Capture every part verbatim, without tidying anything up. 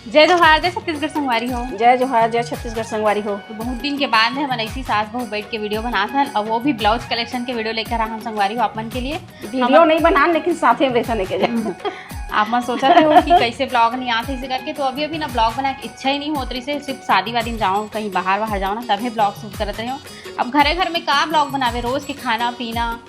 जय जोहार, जय छत्तीसगढ़ संगवारी हो। जय जोहार, जय छत्तीसगढ़ संगवारी हो। तो बहुत दिन के बाद में हमन ऐसी सास बहू बैठ के वीडियो बनात हन, और वो भी ब्लाउज कलेक्शन के वीडियो लेकर आ हम संगवारी हो आप मन के लिए। वीडियो हमन नहीं बनान, लेकिन साथे में वैसा नहीं के जाए। आप मन सोचत रहे हो कि कैसे ब्लॉग नहीं आते इसे करके, तो अभी अभी ना ब्लॉग बनाए के इच्छा ही नहीं होत रहिसे, सिर्फ शादी वादी में जाओ, कहीं बाहर बाहर जाओ ना, तभी ब्लॉग शूट करत रहे हो। अब घरे घर में का ब्लॉग बनावे, रोज के खाना पीना,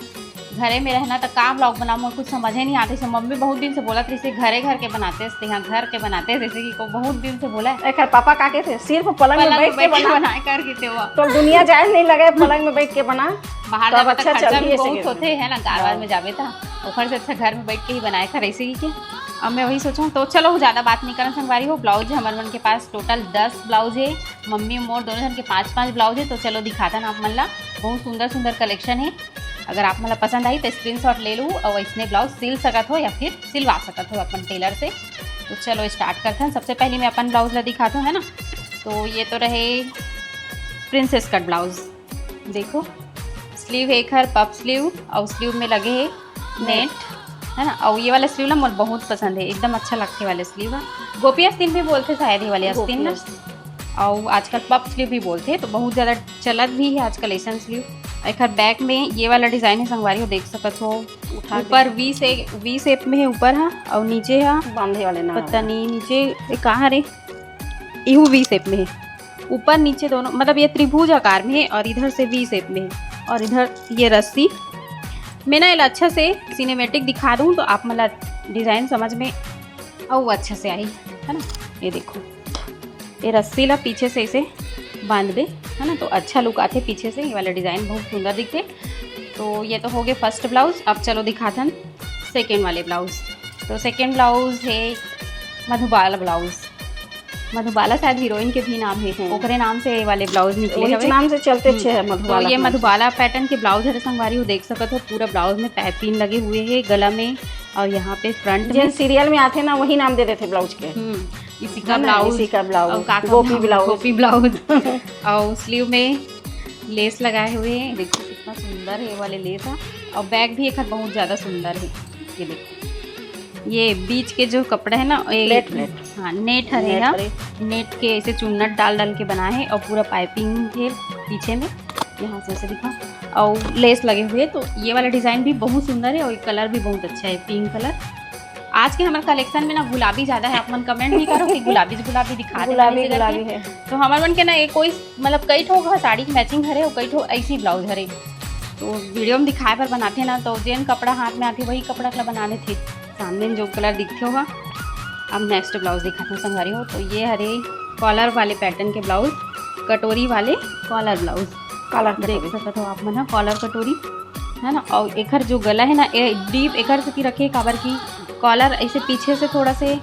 घरे में रहना, त का ब्लॉग बनाऊं, मोर कुछ समझे नहीं आते। से मम्मी बहुत दिन से बोलत रहिसे, "घरे घर के बनाते हस, तेहा घर के बनाते हस," जैसे कि को बहुत दिन से बोला है। एकर पापा का कहते, "सिर्फ पलंग में पलंग बैठ के बैठ के बना।" बनाए कर देते हो। तो दुनिया जाए नहीं लगे, पलंग में बैठ के बना। बाहर तब जाबे त अच्छा खर्चा चल भी रही है बहुत सेकंड होते में। है ना, कार वार हाँ। में जाबे त ओखर से अच्छा घर में बैठ के ही बनाए कर ऐसे ही के। अब मैं वही सोचूं, तो चलो ज्यादा बात नहीं करन संगवारी हो। ब्लाउज हमर मन के पास टोटल दस ब्लाउज है, मम्मी मोर दोनों जन के पाँच पाँच ब्लाउज है। तो चलो दिखाथन आप मन ला, बहुत सुंदर सुंदर कलेक्शन है। अगर आप मन ला पसंद आई तो स्क्रीनशॉट ले लू और इसने ब्लाउज सिल सकत हो या फिर सिलवा सकत हो अपन टेलर से। तो चलो स्टार्ट करते हैं। सबसे पहले मैं अपन ब्लाउज ला दिखाता हूँ, है ना। तो ये तो रहे प्रिंसेस कट ब्लाउज। देखो, स्लीव है एकर पफ स्लीव और स्लीव में लगे है नेट, है ना। और ये वाला स्लीव ला मोर बहुत पसंद है, एकदम अच्छा लगथे वाले स्लीव है। गोपी आस्तीन भी बोलथे शायद ये वाले आस्तीन ना। गोपी आस्तीन। और आजकल पफ स्लीव भी बोलथे, तो बहुत ज्यादा चलत भी है आजकल ऐसन स्लीव। एकर बैक में ये वाला डिजाइन है संगवारी हो, देख सकत हो। उठा ऊपर दे। वी से, वी शेप में है ऊपर हा, और नीचे हा बांधे वाले ना पता नहीं नीचे ये कहाँ रे, इहू वी शेप में है। ऊपर नीचे दोनों, मतलब ये त्रिभुज आकार में है और इधर से वी शेप में है। और इधर ये रस्सी, मैं ना एला अच्छा से सिनेमैटिक दिखा दूँ तो आप मन ला डिजाइन समझ में अउ अच्छा से आई, है ना। ये देखो, ये रस्सी ला पीछे से इसे बांध दे, है ना, तो अच्छा लुक आथे पीछे से। ये वाला डिजाइन बहुत सुंदर दिखथे। तो ये तो हो गए फर्स्ट ब्लाउज। अब चलो दिखाथन सेकेंड वाले ब्लाउज। तो सेकेंड ब्लाउज है मधुबाला ब्लाउज। मधुबाला शायद हीरोइन के भी नाम है, हम्म। ओकरे नाम से ये वाले ब्लाउज निकले वही हवे। नाम से चलते हम्म। अच्छे हैं तो मधुबाला ये ब्लाउज। मधुबाला पैटर्न के ब्लाउज हरे संगवारी हो, देख सकत हो पूरा ब्लाउज में पाइपिंग लगे हुए है गला में और यहाँ पे फ्रंट में। जेन सीरियल में आथे ना, वही नाम दे देथे ब्लाउज के। हम्म, इसी का है ना, ब्लाउज, इसी का ब्लाउज, और का कहना, गोपी ब्लाउज। गोपी ब्लाउज। और स्लीव में लेस लगाए हुए हैं, देखो कितना सुंदर है ये वाले लेस है। और बैक भी एकर बहुत ज्यादा सुंदर है। ये देखो, ये बीच के जो कपड़ा है ना, ये प्लेट, प्लेट। हाँ, नेट हरे नेट ना, हरे। नेट के ऐसे चुन्नट डाल डाल के बना है और पूरा पाइपिंग है पीछे में, यहाँ से ऐसे दिखा, और लेस लगे हुए। तो ये वाला डिजाइन भी बहुत सुंदर है और कलर भी बहुत अच्छा है, पिंक कलर। आज के हमारे कलेक्शन में ना गुलाबी ज्यादा है, आप मन कमेंट नहीं करो कि गुलाबी गुलाबी दिखा दे गुलाबी, वाली जगह गुलाबी पे। है। तो हमारे मन के ना ये कोई, मतलब, कई ठो साड़ी के मैचिंग हरे और कई ठो ऐसी ब्लाउज हरे। तो वीडियो में दिखाए बर बनाथे ना, तो जेन कपड़ा हाथ में आथे वही कपड़ा ला बना लेथे। सामने में जो कलर दिखथे होगा। अब नेक्स्ट ब्लाउज दिखाते हैं संगवारी हो, तो ये हरे कॉलर वाले पैटर्न के ब्लाउज, कटोरी वाले कॉलर ब्लाउज। कॉलर देख कटोरी। सकत हो आप मन ह, कॉलर कटोरी, है ना। और एकर जो गला है ना, ए डीप एकर सेती रखे, काबर की कॉलर ऐसे पीछे से थोड़ा से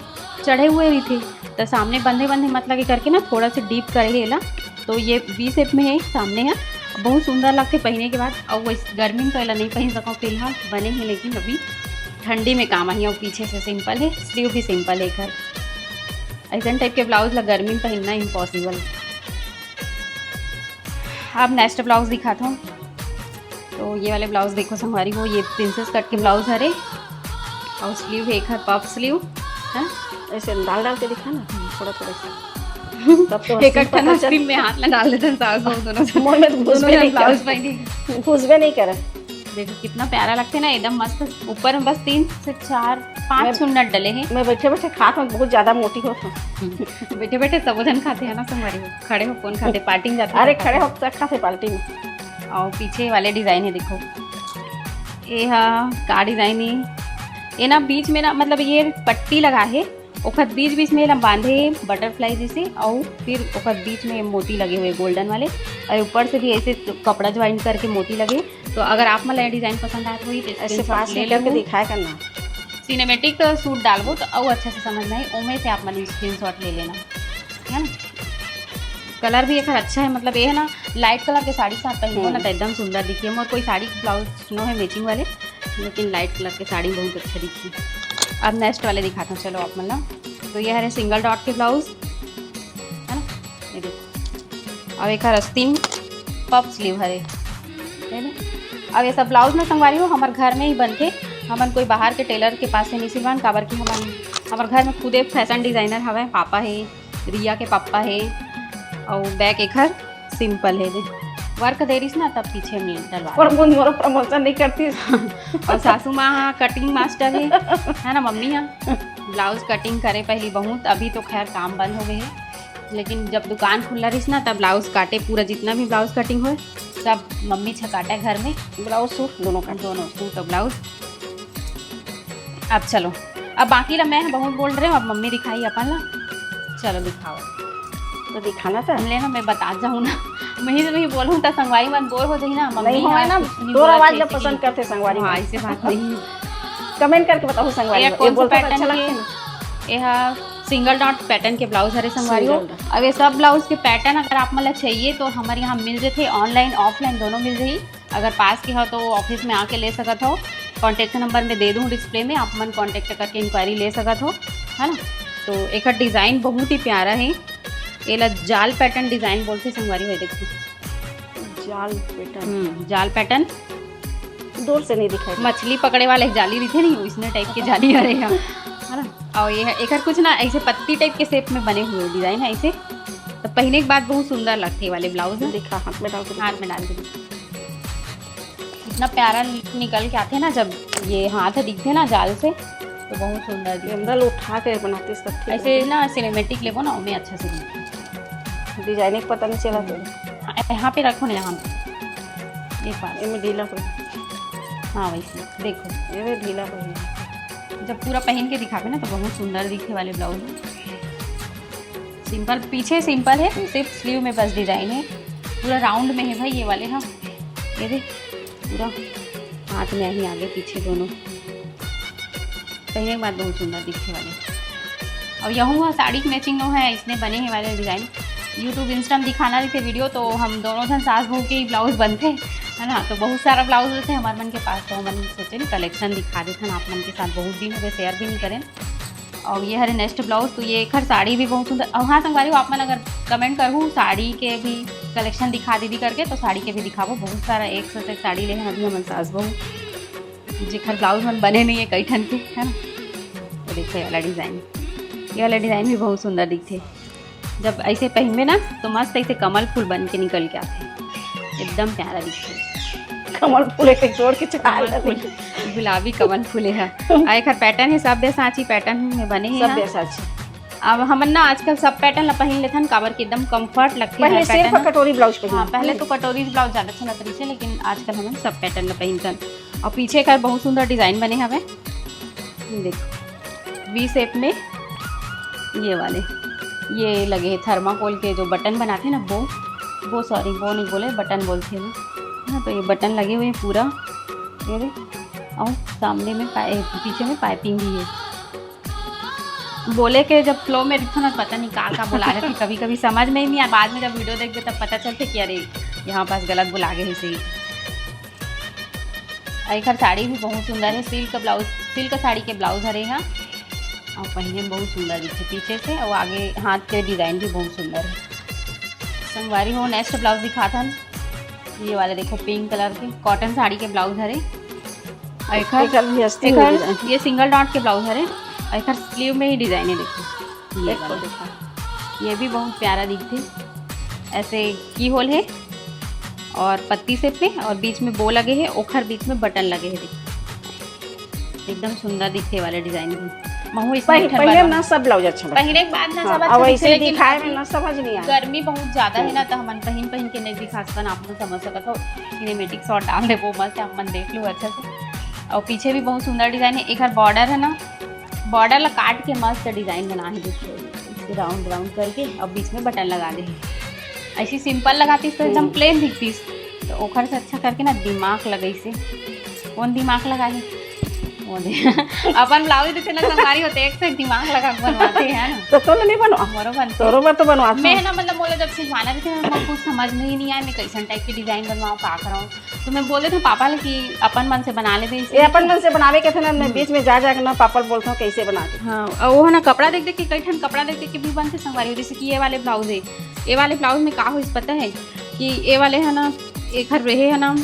चढ़े हुए रहिथे, तो सामने बंधे बंधे मत लगे करके ना थोड़ा से डीप करे हे एला। तो ये वी शेप में है, सामने है, बहुत सुंदर लगथे पहने के बाद। और वैसे गर्मी में तो एला नहीं पहन सको फिलहाल, बने हैं, लेकिन अभी ठंडी में काम आही। और पीछे से सिंपल है, स्लीव भी सिंपल है एकर। ऐसन टाइप के ब्लाउज ला गर्मी में पहनना इम्पॉसिबल। अब नेक्स्ट ब्लाउज दिखाता हूँ। तो ये वाले ब्लाउज देखो संगवारी हो, ये प्रिंसेस कट के ब्लाउज हरे और स्लीव है एकर पफ स्लीव, है ना। ऐसे डाल डाल के दिखा ना, थोड़ा थोड़ा सा। तब तो एक हंसी एक ठन पता चल- स्क्रीन में हाथ लगा लेते हैं सास बहू दोनों से। मुंह में तो घुसबे दोनों ने नहीं ब्लाउज करे। पहनी। घुसबे नहीं करे। देखो कितना प्यारा लगते ना, एकदम मस्त। ऊपर में बस तीन से चार, पांच मैं- सुन्नट डले हैं। मैं बैठे बैठे खात हूँ, बहुत ज्यादा मोटी हो। बैठे बैठे सबो जन खाते हैं ना संगवारी हो। खड़े हो कौन खाते, पार्टी में जाते अरे हैं खड़े खाते। हो तो खाते पार्टी में। और पीछे वाले डिजाइन है, देखो ये हा का डिजाइन है। ये ना बीच में ना, मतलब ये पट्टी लगा है, ओकर बीच बीच में ना बांधे बटरफ्लाई जैसे, और फिर ओकर बीच में मोती लगे हुए गोल्डन वाले, और ऊपर से भी ऐसे कपड़ा ज्वाइन करके मोती लगे। तो अगर आप मन ला ये डिजाइन पसंद आए तो वही ऐसे screenshot पास ले में करके लेहू। दिखाया करना। सिनेमैटिक सूट डालबो तो और अच्छा से समझ में आई, ओमे से आप मन स्क्रीनशॉट ले लेना, है ना। कलर भी एकर अच्छा है, मतलब ये है ना, लाइट कलर के साड़ी साथ पहनबो ना हम्म। तो एकदम सुंदर दिखिए। मोर कोई साड़ी ब्लाउज नो है मैचिंग वाले, लेकिन लाइट कलर के साड़ी बहुत अच्छा दिखी। अब नेक्स्ट वाले दिखाता हूँ, चलो आप मन ला। तो ये हरे सिंगल डॉट के ब्लाउज, है ना, ये देखो। अब एक हर आस्तीन पफ स्लीव हरे, है ना। अब ये सब ब्लाउज में संगवारी हो, हमर घर में ही बनथे, हमन कोई बाहर के टेलर के पास से नहीं सिलवान, काबर कि हमन हमर घर में खुदे फैशन डिजाइनर हवय, पापा हे, रिया के पापा हे, अउ बैक एखर सिंपल हे, दे वर्क दे रिस ना, तब पीछे में डलवा और दे। मुन मोरो प्रमोशन नहीं करती। और सासू माँ हा कटिंग मास्टर हे, है ना मम्मी हा? ब्लाउज कटिंग करे पहली बहुत, अभी तो खैर काम बंद हो गए हे, लेकिन जब दुकान खुला रहिस ना, तब ब्लाउज काटे, पूरा जितना भी ब्लाउज कटिंग होए, सब मम्मी छकाटे घर में। ब्लाउज सूट दोनों का। दोनों सूट और ब्लाउज। अब चलो, अब बाकी ला मैं बहुत बोल रहे हूँ, अब मम्मी दिखाई अपन ला। चलो दिखाओ। तो दिखाना था। ले ना, मैं बता जाऊँ ना, मैं ही तो नहीं बोलूँ तो संगवारी मन बोर हो जाही ना, मम्मी नहीं होए हा ना, कुछ नहीं तोर बोलत आवाज ला कैसे पसंद की। करते संगवारी हाँ, मन। ऐसे बात नहीं। कमेंट करके बताओ संगवारी ये मन, ये कौन सा बोलता तो पैटर्न अच्छा के? लगता है ना। ये हा सिंगल डॉट पैटर्न के ब्लाउज हरे संगवारी हो। Single dot. अब ये सब ब्लाउज के पैटर्न अगर आप मन ला चाहिए तो हमारे यहाँ मिल जथे, ऑनलाइन ऑफलाइन दोनों मिल जाही। अगर पास के हो तो ऑफिस में आके ले सकत हो, कॉन्टैक्ट नंबर में दे दूँ डिस्प्ले में, आप मन कॉन्टैक्ट करके इंक्वायरी ले सकत हो, है ना। तो एकर डिजाइन बहुत ही प्यारा है, एला जाल पैटर्न डिजाइन बोलथे संगवारी हो, देखो जाल पैटर्न। हम्म, जाल पैटर्न। दूर से नहीं दिखाई। मछली पकड़े वाले जाली रहिथे नहीं, उसने टाइप के जाली हरे हे, है ना। और ये है, एकर कुछ ना ऐसे पत्ती टाइप के शेप में बने हुए डिजाइन है ऐसे। तो पहने के बाद बहुत सुंदर लगथे ये वाले ब्लाउज में। देखा, हाथ में डाल के हाथ में डाल के देखो। इतना प्यारा निकल के आथे ना, जब ये हाथ दिखथे ना जाल से, तो बहुत सुंदर ये दिखथे। अंदर उठा के बनाते सब ठीक ऐसे है। ना सिनेमेटिक लेबो ना, ओमे अच्छा से दिखथे। डिजाइनिंग पता नहीं चला तो। हाँ, यहाँ पे रखो ना, यहाँ पे। ये पास। एमे ढीला पड़े। हाँ, वैसे देखो। ये भी ढीला पड़े। जब पूरा पहन के दिखाबे ना, तो बहुत सुंदर दिखे वाले ब्लाउज। सिंपल, पीछे सिंपल है, सिर्फ स्लीव में बस डिजाइन है। पूरा राउंड में है भाई ये वाले, हाँ, ये देख, पूरा हाथ में ही आगे पीछे दोनों। पहने के बाद बहुत सुंदर दिखे वाले। और यहू हा साड़ी के मैचिंग नो है, इसने बने हे वाले डिजाइन। YouTube, Insta में दिखाना रहिथे वीडियो, तो हम दोनों झन सास बहू के ही ब्लाउज बनथे, है ना। तो बहुत सारा ब्लाउज होथे हमार मन के पास, तो हमन सोचे ना कलेक्शन दिखा देथन आप मन के साथ। बहुत दिन हो गए, शेयर भी नहीं करें। और ये हरे नेक्स्ट ब्लाउज, तो ये एखर साड़ी भी बहुत सुंदर। और हाँ संगवारी हो, आप मन अगर कमेंट करहू साड़ी के भी कलेक्शन दिखा दीदी करके, तो साड़ी के भी दिखाबो। बहुत सारा एक से एक साड़ी ले हन अभी हमन सास बहू, जेखर ब्लाउज मन बने नहीं है कई ठन के, है ना। तो देखो ये वाला डिजाइन, ये वाला डिजाइन भी बहुत सुंदर दिखथे। जब ऐसे पहनबे ना तो मस्त ऐसे कमल फूल बन के निकल के आथे, एकदम प्यारा दिखथे। कमल फूल एक एक जोड़ के चढ़ा कमल फूल, गुलाबी कमल फूल है। आ एखर पैटर्न है सभ्यसाची पैटर्न में बने है सब ना। बैसाची। अब हमन ना आजकल सब पैटर्न ला पहन लेथन, काबर के एकदम कंफर्ट लगथे पहले हर सिर्फ पैटर्न। कटोरी ब्लाउज पहन। हाँ, पहले तो कटोरी ब्लाउज ज्यादा चलत रहिसे, लेकिन आजकल हमन सब पैटर्न ला पहनथन। और पीछे का बहुत सुंदर डिजाइन बने हवे, देखो वी शेप में ये वाले, ये लगे है थर्माकोल के जो बटन बनाथे ना, वो, वो सॉरी, वो नहीं बोले, बटन बोलथे वो। हाँ, तो ये बटन लगे हुए हैं पूरा, ये देख, और सामने में पाइ-, पीछे में पाइपिंग भी है। बोले के जब फ्लो में दिखो ना, पता नहीं का का बोला रहे थे, कभी कभी समझ में ही नहीं आया। बाद में जब वीडियो देखबे तब पता चलथे कि अरे, यहाँ पास गलत बोला गए हे सही। और एकर साड़ी भी बहुत सुंदर है, सिल्क ब्लाउज, सिल्क साड़ी के ब्लाउज हरे हा। और पहने में बहुत सुंदर दिखथे पीछे से, और आगे हाथ के डिजाइन भी बहुत सुंदर है। संगवारी हो, नेक्स्ट ब्लाउज दिखाथन। ये वाले देखो, पिंक कलर के कॉटन साड़ी के ब्लाउज हरे। और एकर, एकर भी हस्ती एकर में डिजाइन। ये सिंगल डॉट के ब्लाउज हरे, और एकर स्लीव में ही डिजाइन है, देखो ये देखो, वाला। देखो। ये भी बहुत प्यारा दिखथे, ऐसे की होल है और पत्ती शेप में, और बीच में बो लगे है, ओखर बीच में बटन लगे है, देखो एकदम सुंदर दिखथे वाले डिजाइन भी। महू इसने पहले, एक ठन पहले बनवा। ना सब ब्लाउज अच्छा लगता। पहले के बाद ना हाँ, सब अच्छा अब दिखथे, ऐसे लेकिन दिखाए अभी में ना समझ नहीं आया। गर्मी बहुत ज्यादा है हम्म। ना, तो हमन पहिन पहिन के नहीं दिखा सकन। आप लोग समझ सकत हो, सिनेमेटिक शॉट डाल देबो, मस्त आप मन देख लो अच्छा से। और पीछे भी बहुत सुंदर डिजाइन है। एक हर बॉर्डर है ना, बॉर्डर ला काट के मस्त डिजाइन बना है, देखिए इसको राउंड राउंड करके और बीच में बटन लगा दे है। ऐसी सिंपल लगातीस तो एकदम हम्म। प्लेन दिखतीस, तो ओखर से अच्छा करके ना दिमाग लगाइसे। कौन दिमाग लगा है? वो दे। अपन ब्लाउज देखे ना, संगवारी होते एक से एक दिमाग लगा के बनवाते हैं ना। तो तोला नहीं बनवा? मोरो बनते। तोरो बर तो बनवाते मैं हैं। है ना, मतलब, मोला जब सिलवाना रहिथे ना, मैं कुछ समझ में ही नहीं आए, मैं कैसन टाइप के डिजाइन बनवाऊँ, का कराऊँ। तो मैं बोले थे पापा ले कि अपन मन से बना लेते इसे। ये अपन मन से बनावे के थे ना, मैं हम्म। बीच में जा जा के ना पापा ले बोलता हूँ कैसे बना के। हाँ, और वो है ना, कपड़ा देख देख के, कई ठन कपड़ा देख देख के भी बनते संगवारी हो। जैसे कि ये वाले ब्लाउज है, ये वाले ब्लाउज में का होइस पता है कि ये वाले है ना, एक हर रहे है ना,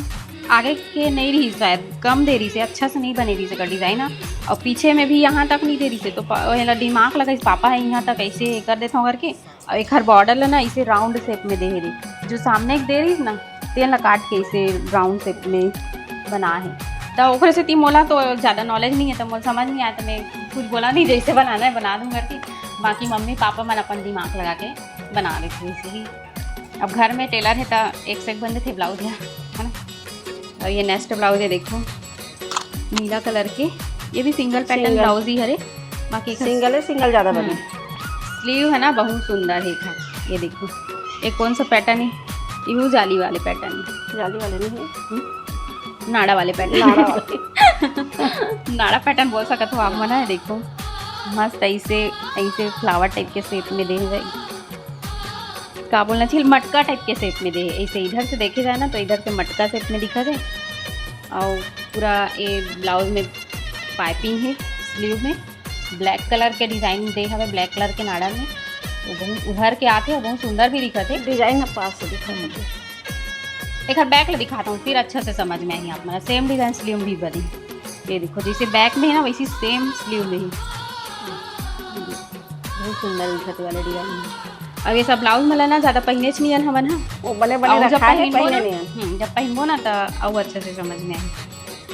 आगे के नहीं रही, शायद कम दे रही से, अच्छा से नहीं बने रही से डिजाइन ना, अउ पीछे में भी यहाँ तक नहीं दे रहिस हे, तो प-, ओला दिमाग लगाइस, पापा हे यहाँ तक ऐसे कर देथव करके। अउ एखर बॉर्डर ला ना इसे राउंड शेप में दे हे रे, जो सामने एक दे रहिस ना, तेन ला काट के इसे राउंड शेप में बना हे। त ओकरे सेती मोला तो ज़्यादा नॉलेज नहीं है, त मोला समझ नहीं आया, त मैं कुछ बोला नहीं, जैसे बनाना है बना दूँ करके। बाकी मम्मी पापा मन अपन दिमाग लगा के बना लेथे इसे ही। अब घर में टेलर है, त एक से एक बन देथे ब्लाउज है, है ना। और ये नेक्स्ट ब्लाउज है, देखो, नीला कलर के, ये भी सिंगल पैटर्न सिंगल। ब्लाउज ही हरे, बाकी एकर सिंगल है, सिंगल ज्यादा बने। हम्म। स्लीव है ना, बहुत सुंदर है एकर। ये देखो, ये कौन सा पैटर्न है? ये जाली वाले पैटर्न है। जाली वाले नहीं है। हम्म? नाड़ा वाले पैटर्न। नाड़ा वाले। नाड़ा पैटर्न बोल सकत हो आप मन, है देखो, मस्त ऐसे, ऐसे फ्लावर टाइप के शेप में दे हुए, का बोलना चाहिए, मटका टाइप के शेप में दे हे। ऐसे इधर से देखे जाए ना, तो इधर से मटका शेप में दिखत हे। और पूरा ये ब्लाउज में पाइपिंग है, स्लीव में ब्लैक कलर के डिजाइन दे हवे, ब्लैक कलर के नाड़ा में, वो बहुत उभर के आथे और बहुत सुंदर भी दिखत हे। डिजाइन ह पास से दिखत हे। एकर बैक ला दिखाता हूँ, फिर अच्छा से समझ में आही आप मन ला। सेम डिजाइन स्लीव भी बनी, ये देखो, जैसे बैक में है ना, वैसी सेम स्लीव में ही। बहुत सुंदर दिखत वाला डिजाइन है। अब ये सब ब्लाउज मन ला ना ज्यादा पहिनेच नियन हमन ह। वो बने बने अउ जब रखा है, पहिनबो पहने ना, नहीं है। हम्म, जब पहिनबो ना, त अउ अच्छे से समझ में आही।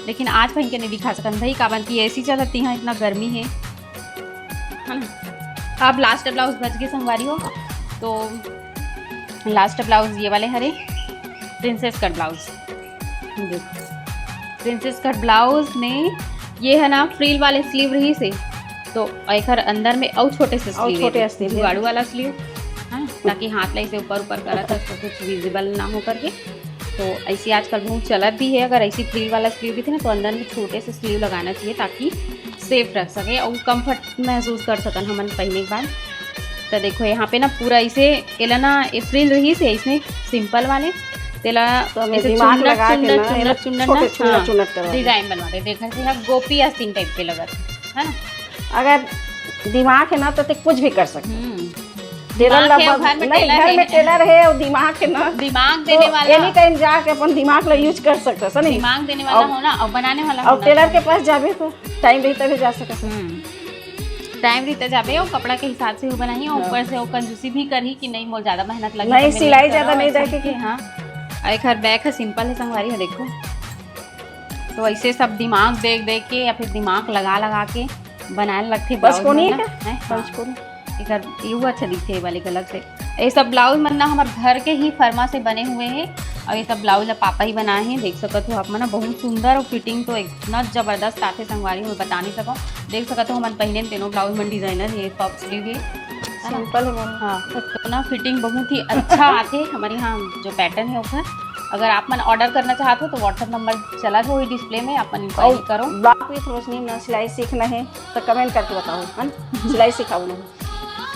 लेकिन आज पहिन के नहीं दिखा सकन भाई, काबर कि एसी चलत हे, इतना गर्मी है, है ना। अब लास्ट ब्लाउज बच गए संगवारी हो, तो लास्ट ब्लाउज ये वाले हरे, प्रिंसेस कट ब्लाउज। देखो, प्रिंसेस कट ब्लाउज में ये है ना, फ्रिल वाले स्लीव रहिस हे, तो एकर अंदर में अउ छोटे से अउ स्लीव छोटे है, स्लीव है। जुगाड़ू वाला स्लीव, हाँ, ताकि हाथ ला इसे ऊपर ऊपर करत हस, तो कुछ विजिबल ना हो करके। तो ऐसी आजकल बहुत चलत भी है, अगर ऐसी फ्रिल वाला स्लीव दिखे ना, तो अंदर में छोटे से स्लीव लगाना चाहिए, ताकि सेफ रख सके और कंफर्ट महसूस कर सकन हमन पहने के बाद। तो देखो, यहाँ पे ना पूरा इसे, एला ना, ये फ्रिल रहिस हे इसमें सिंपल वाले, तेला तो हमें इसे दिमाग चुन्नट, लगा के चुन्नट, ना, चुन्नट, एला चुन्नट, छोटे, चुन्नट, हाँ, चुन्नट करवा दे। डिजाइन बनवा दे। देखा, जैसे गोपी आस्तीन टाइप के लगत, है ना? अगर दिमाग है ना, तो ते कुछ भी कर सकते। हम्म। टेलर दिमाग ला है, बस-, घर में नहीं, टेलर घर है। में टेलर है और दिमाग है ना, दिमाग तो देने वाला। एनी टाइम जाके अपन दिमाग ला यूज कर सकते, सही? दिमाग देने वाला और, हो ना, और बनाने वाला और हो ना। टेलर के पास जाबे तो टाइम रही तभी जा सकते। हम्म। टाइम रहिते जाबे, वो कपड़ा के हिसाब से वो बनाही, और हाँ। ऊपर से वो कंजूसी भी करही कि नहीं, मोर ज्यादा मेहनत लगी, नहीं, तो मैं सिलाई नहीं ज्यादा करव, नहीं ऐसे देखे कि, हाँ। और एक हर बैक है, सिंपल है संगवारी हो, देखो। तो ऐसे सब दिमाग देख देख के या फिर दिमाग लगा लगा के बनाए लगथे बस ब्लाउज कोनी मन है ना, क्या? हैं? हाँ। बस कोनी। एकर, ये वो अच्छा दिखथे, ये वाले कलर से। ये सब ब्लाउज मन ना हमर घर के ही फरमा से बने हुए हैं, और ये सब ब्लाउज ला पापा ही बनाए हैं। देख सकत हो आप मन, बहुत सुंदर, और फिटिंग तो इतना जबरदस्त आथे संगवारी, मैं बता नहीं सकूँ। देख सकत हो, हमन पहिने तेनो ब्लाउज मन डिजाइनर है, पफ स्लीव है, है ना? सिंपल है मन। हाँ, तो ना फिटिंग बहुत ही अच्छा आथे हमर यहाँ जो पैटर्न है ओकर। अगर आप मन ऑर्डर करना चाहत हो तो WhatsApp नंबर चला जो डिस्प्ले में, आप मन और इंक्वायरी करो। ब्लॉक विथ रोशनी में सिलाई सीखना है तो कमेंट करके बताओ, है ना? सिलाई सिखाओ ना।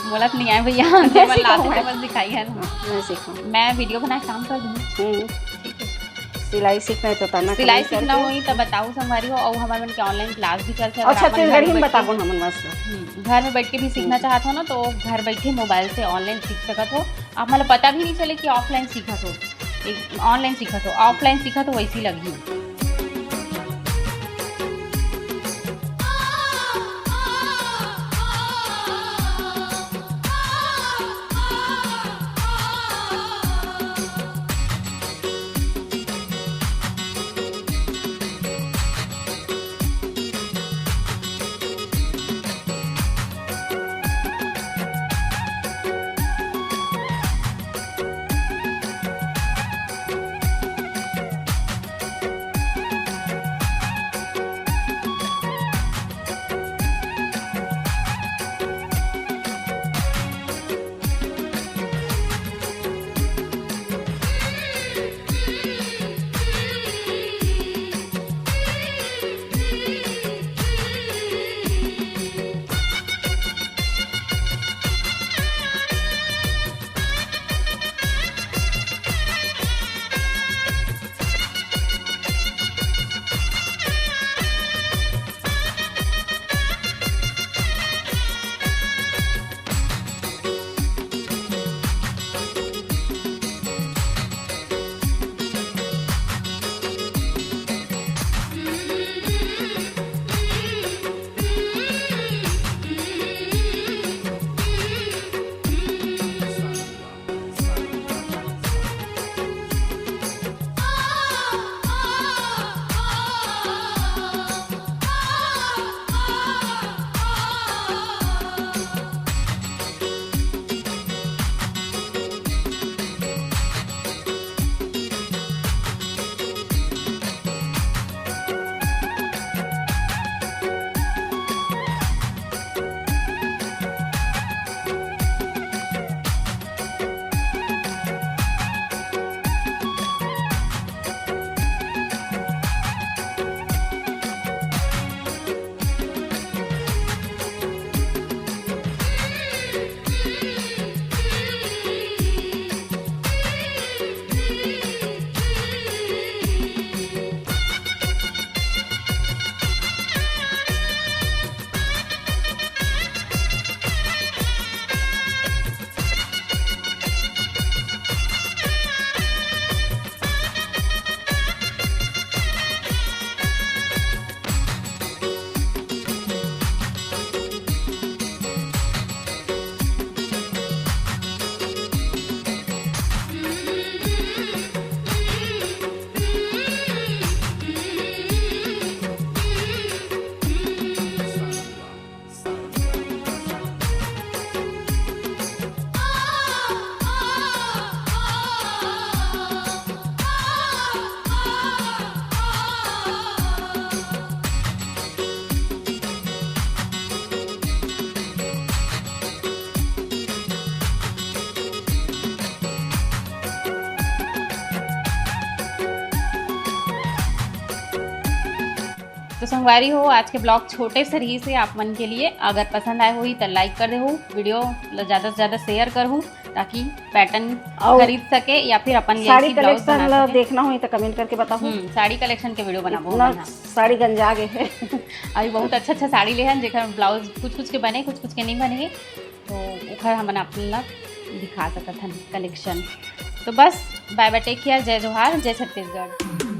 बोलत नहीं आए भैया, नहीं केवल सिखाऊँ लाते मैं। तो बस दिखाई है ना। हाँ, नहीं सिखाऊँ। मैं वीडियो बनाए काम कर दूँ। हम्म। ठीक है। सिलाई सीखना है तो बताना, सिलाई कमेंट सीखना करके। होई तो बताओ संगवारी हो, और हमारे मन के ऑनलाइन क्लास भी चलथे, अगर अच्छा, आप मन घर छत्तीसगढ़ी में बैठ के, बताबो ना हमन वास्ते। हम्म, घर में बैठ के भी सीखना हम्म। चाहत हो ना, तो घर बैठे मोबाइल से ऑनलाइन सीख सकत हो। आप मतलब पता भी नहीं चले कि ऑफलाइन सीखत हो, एक ऑनलाइन सीखत हो, ऑफलाइन सीखत हो, वैसी लगही। तो संगवारी हो, आज के vlog छोटे से रहिस हे आप मन के लिए। अगर पसंद आए होही त like कर देहू, video ल ज्यादा से ज्यादा share करहू, ताकि pattern अउ खरीद सके या फिर अपन लिए साड़ी ऐसी blouse कलेक्शन बना ला सके। देखना होही त कमेंट करके बताहू। हम्म, साड़ी कलेक्शन के video बनाबो इतना हमन ह। साड़ी गंजा गे हे। अभी बहुत अच्छा अच्छा साड़ी ले हन, जेकर ब्लाउज कुछ कुछ के बने, कुछ कुछ के नहीं बने हे, तो ओखर हमन आप मन ला दिखा सकत हन कलेक्शन। तो बस, bye bye, take care, जय जोहार, जय छत्तीसगढ़।